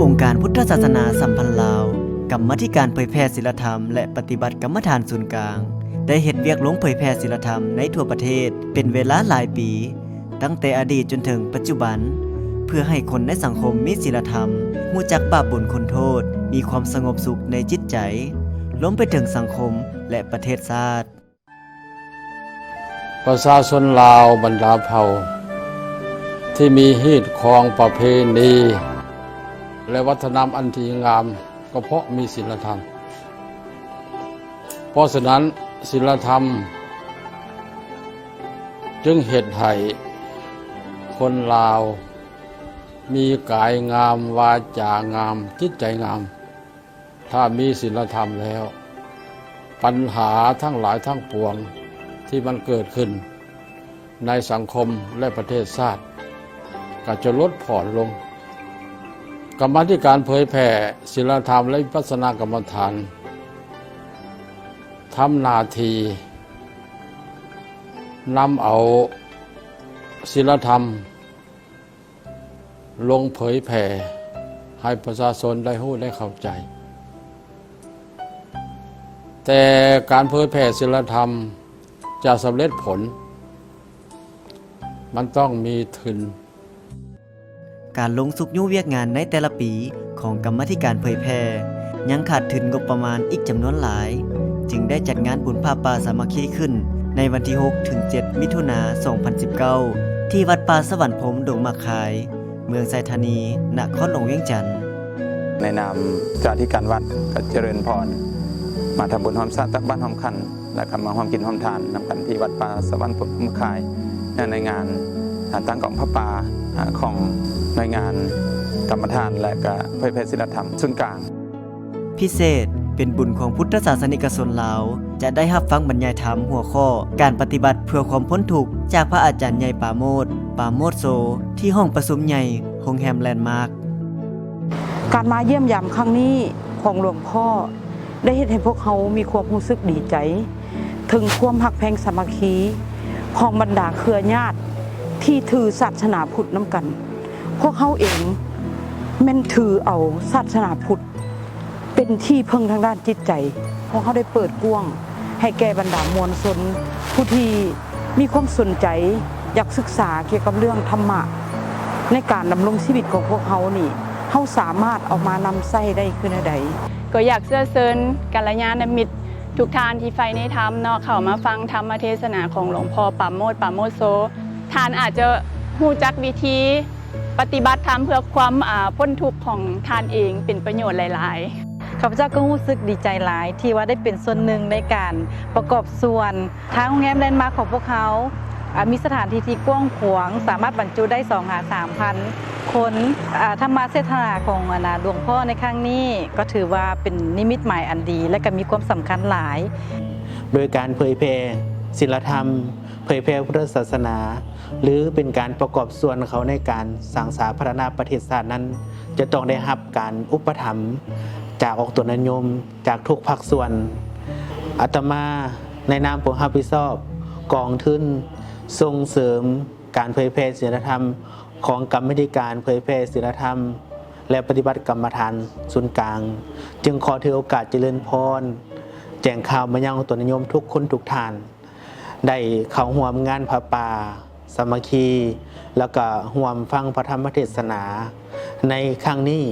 ອົງການພຸດທະສາສະໜາສຳພັນລາວ, ກຳມາທິການເຜີຍແຜ່ສິນລະທຳ ແລະ ປະຕິບັດກຳມະຖານສູນກາງ ໄດ້ເຮັດວຽກລົງເຜີຍແຜ່ສິນລະທຳໃນທົ່ວປະເທດເປັນເວລາຫຼາຍປີ, ຕັ້ງແຕ່ອະດີດຈົນເຖິງປັດຈຸບັນ, ເພື່ອໃຫ້ຄົນໃນສັງຄົມມີສິນລະທຳ, ຮູ້ຈັກບາບບຸນຄຸນໂທດ, ມີຄວາມສະຫງົບສຸກໃນຈິດໃຈ, ລວມໄປເຖິງສັງຄົມ ແລະ ປະເທດຊາດ. ປະຊາຊົນລາວບັນດາເຜົ່າທີ່ມີຮີດຄອງປະເພນີ ແລະ ວັດທະນະທຳອັນດີງາມ ກໍເພາະມີສິນລະທຳ. ເພາະສະນັ້ນ, ສິນລະທຳຈຶ່ງເຮັດໃຫ້ຄົນລາວມີກາຍງາມ, ວາຈາງາມ, ຈິດໃຈງາມ. ຖ້າມີສິນລະທຳແລ້ວ, ບັນຫາທັງຫຼາຍທັງປວງທີ່ມັນເກີດຂຶ້ນໃນສັງຄົມ ແລະ ປະເທດຊາດ ກໍຈະຫຼຸດຜ່ອນລົງ. ກຳມາທິການເຜີຍແຜ່ສິນລະທຳ ແລະ ວິປັດສະນາກຳມະຖານ ທຳໜ້າທີ່ນຳເອົາສິນລະທຳ ລົງເຜີຍແຜ່ໃຫ້ປະຊາຊົນໄດ້ຮູ້ໄດ້ເຂົ້າໃຈ. ແຕ່ການເຜີຍແຜ່ສິນລະທຳຈະສຳເລັດຜົນ, ມັນຕ້ອງມີທຶນ. ການລົງຊຸກຍູ້ວຽກງານໃນແຕ່ລະປີຂອງກຳມາທິການເຜີຍແຜ່ ຍັງຂາດທຶນງົບປະມານອີກຈຳນວນຫຼາຍ, ຈຶ່ງໄດ້ຈັດງານບຸນຜ້າປ່າສາມັກຄີຂຶ້ນໃນວັນທີຫົກ ເຖິງ ເຈັດ ມິຖຸນາ ສອງພັນສິບເກົ້າ ທີ່ວັດປ່າສະຫວັນພົມ ດົງໝາກຄາຍ, ເມືອງໄຊທານີ, ນະຄອນຫຼວງວຽງຈັນ. ໃນນາມເຈົ້າອະທິການວັດ ກໍຈະເລີນພອນ ມາທຳບຸນຮ່ວມຊາດ ຕັກບາດຮ່ວມຂັນ ແລະ ກໍມາຮ່ວມກິນຮ່ວມທານນຳກັນທີ່ວັດປ່າສະຫວັນພົມ ດົງໝາກຄາຍ ໃນງານ ອາ ຕັ້ງກອງຜ້າປ່າ ອາ ຂອງໜ່ວຍງານກຳມະຖານ ແລະ ກະເຜີຍແຜ່ສິນລະທຳສູນກາງ. ພິເສດເປັນບຸນຂອງພຸດທະສາສະນິກະຊົນລາວ ຈະໄດ້ຮັບຟັງບັນຍາຍທຳຫົວຂໍ້ ການປະຕິບັດເພື່ອຄວາມພົ້ນທຸກ ຈາກພະອາຈານໃຫຍ່ ປາໂມດ ປາໂມດໂຊ ທີ່ຫ້ອງປະຊຸມໃຫຍ່ໂຮງແຮມແລນມາກ. ການມາຢ້ຽມຢາມຄັ້ງນີ້ຂອງຫຼວງພໍ່ ໄດ້ເຮັດໃຫ້ພວກເຮົາມີຄວາມຮູ້ສຶກດີໃຈ ເຖິງຄວາມຮັກແພງສາມັກຄີຂອງບັນດາເຄືອຍາດທີ່ຖືສາສະໜາພຸດນຳກັນ. ພວກເຮົາເອງແມ່ນຖືເອົາສາສະໜາພຸດເປັນທີ່ເພິ່ງທາງດ້ານຈິດໃຈ. ພວກເຮົາໄດ້ເປີດກວ້າງໃຫ້ແກ່ບັນດາມວນຊົນ ຜູ້ທີ່ມີຄວາມສົນໃຈຢາກສຶກສາກ່ຽວກັບເລື່ອງທຳມະ ໃນການດຳລົງຊີວິດຂອງພວກເຮົານີ້ ເຮົາສາມາດເອົາມານຳໃຊ້ໄດ້ຄືແນວໃດ? ກໍຢາກເຊື້ອເຊີນກັນລະຍານະມິດທຸກທ່ານທີ່ໃຝ່ໃນທຳເນາະ ເຂົ້າມາຟັງທຳມະເທດສະໜາຂອງຫຼວງພໍ່ປາໂມດ ປາໂມດໂຊ. ທ່ານອາດຈະຮູ້ຈັກວິທີປະຕິບັດທຳເພື່ອຄວາມ ອາ ພົ້ນທຸກຂອງທ່ານເອງເປັນປະໂຫຍດຫຼາຍໆ. ຂ້າພະເຈົ້າກໍຮູ້ສຶກດີໃຈຫຼາຍທີ່ວ່າໄດ້ເປັນສ່ວນໜຶ່ງໃນການປະກອບສ່ວນ ທາງໂຮງແຮມແລນມາກຂອງພວກເຮົາ ອາ ມີສະຖານທີ່ທີ່ກວ້າງຂວາງ ສາມາດບັນຈຸໄດ້ສອງຫາສາມພັນຄົນ. ອາ ທຳມະເທດສະໜາຂອງ ອັນນາ ຫຼວງພໍ່ໃນຄັ້ງນີ້ ກໍຖືວ່າເປັນນິມິດໝາຍອັນດີ ແລະ ກໍມີຄວາມສຳຄັນຫຼາຍ. ໂດຍການເຜີຍແຜ່ສິນລະທຳ, ເຜີຍແຜ່ພຸດທະສາສະໜາ ຫຼື ເປັນການປະກອບສ່ວນເຂົ້າໃນການສ້າງສາພັດທະນາປະເທດຊາດນັ້ນ ຈະຕ້ອງໄດ້ຮັບການອຸປະຖຳຈາກອອກຕົນຍາດໂຍມ ຈາກທຸກພາກສ່ວນ. ອາດຕະມາໃນນາມຜູ້ຮັບຜິດຊອບກອງທຶນສົ່ງເສີມການເຜີຍແຜ່ສິນລະທຳຂອງກຳມາທິການເຜີຍແຜ່ສິນລະທຳ ແລະ ປະຕິບັດກຳມະຖານສູນກາງ ຈຶ່ງຂໍຖືໂອກາດຈະເລີນພອນ ແຈ້ງຂ່າວມາຍັງຕົນຍາດໂຍມທຸກຄົນທຸກທ່ານ ໄດ້ເຂົ້າຮ່ວມງານຜ້າປ່າສາມັກຄີ ແລ້ວກໍຮ່ວມຟັງພະທຳມະເທດສະໜາໃນຄັ້ງນີ້